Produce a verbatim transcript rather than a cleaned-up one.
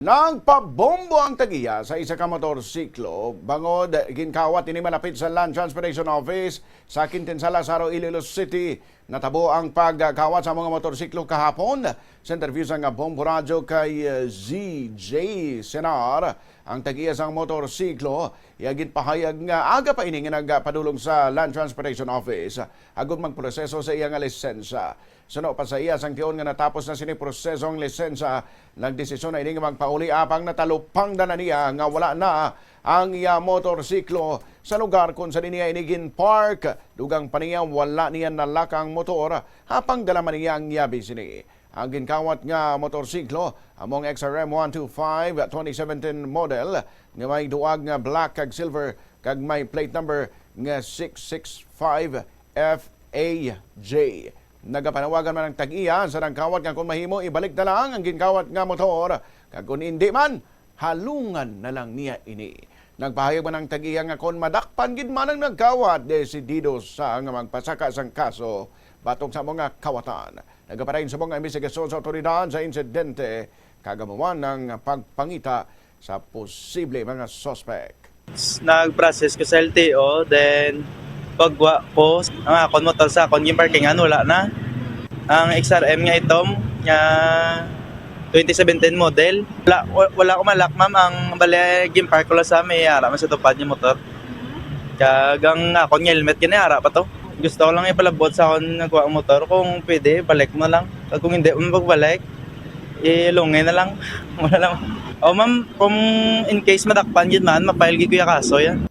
Nagpabombo ang tag-iya sa isa ka motorsiklo bangod ginkawat ini malapit sa Land Transportation Office sa Quintin San Lazaro, Iloilo City. Natabo ang pagkawat sa mga motorsiklo kahapon. Sa interview sang Bombo Radyo kay, uh, Z J Senar, ang tag-iya sang motorsiklo, iya ginpahayag nga aga pa ini nga nagpadulong sa Land Transportation Office agud magproseso sa iya nga lisensya. Suno pa sa iya, sang tion nga natapos na sini proseso ang lisensya, nagdesisyon na ini nga magpauli apang natalupangdan na niya nga wala na ang iya motorsiklo sa lugar kung sa niya ini gin-park. Dugang pa niya, wala niya nalaka ang motor, apang dala man niya ang yabi sini. Ang ginkawat nga motorsiklo amo ang X R M one two five twenty seventeen model nga may duag nga black kag silver kag may plate number nga six six five F A J. Nagapanawagan man ang tag-iya sa nagkawat nga kung mahimo, ibalik na lang ang ginkawat nga motor, kag kung hindi man, halungan na lang niya ini. Nagpahayag man ang tag-iya nga kung madakpan gid man ang nagkawat, desidido sa nga magpasaka sang kaso batok sa mga kawatan. Nagapadayon subong nga imbestigasyon sa awtoridad sa insidente kag amuan ang pagpangita sa posible mga suspek. Nag-process ko sa L T O, then pagwa ko, ang akon motor sa akon ginparkingan, wala na. Ang X R M nga itom, nga twenty seventeen model. Wala, wa-, wala ko malak, ma'am. Ang bali, ginpark ko lang sa may ara man sa tupad nga motor. Kag ang akon nga helmet, gani ara pa to. Gusto ko lang ipalabot sa akon nagwa ang motor kung pwede, balik mo lang. Kag kung hindi mo pagbalik, ilungay na lang. Wala lang. O, ma'am, kung in case madakpan gid man, ma-file gid ko ya kaso yan.